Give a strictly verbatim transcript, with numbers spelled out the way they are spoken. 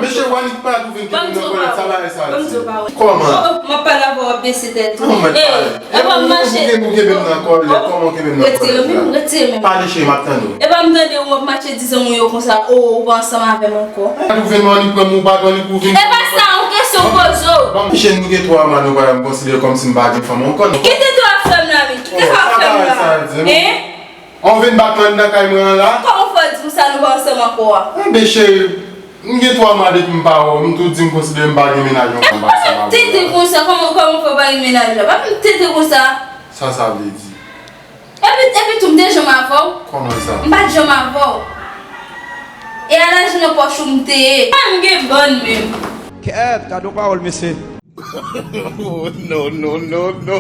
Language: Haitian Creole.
Mesye, w annik pa twouve m kenbe m nan kòlèt, sa bagay sa di? Kòman? Oh, oh, m ap pale avè w, w ap bese tèt ou. Kòman w ap pale? Epa, ou kenbe m nan kòlèt, kòman w kenbe m nan kòlèt la? Retire menm, retire menm. Pale cheri, m ap tande w. Epa, m tande w ap mache di zanmi w yo konsa, oh, ou pa ansanm avè m ankò. Ou annik pran m, ou pa annik pran m. Epa sa, yon kesyon m poze w. Bon, mesye, nou gen twa mwa, nou pa janm konsidere kòmsi m pa gen fanm ankò, non. Kite twa frè m la, men. Kite twa frè m la. Hein? An w vin bat mwen anndan kay mwen an la? Kòman w fè w di m sa, nou pa ansanm ankò a? Enben cheri, m gen twa mwa depi m pa wè w, m tou di m konsidere m pa gen mennaj ankò, m pa ansanm avè w. Tenten konsa, kòman, kòman w fè w pa gen mennaj la? Pa vin tenten konsa. Sa sa vle di? Epi, epi tou m te janm avè w? Kòman sa? M pa t janm avè w. E a lajan nan pòch ou m te ye. A m gen bann menm. Kèt, gade yon pawòl mesye. Oh, no, no, no, no.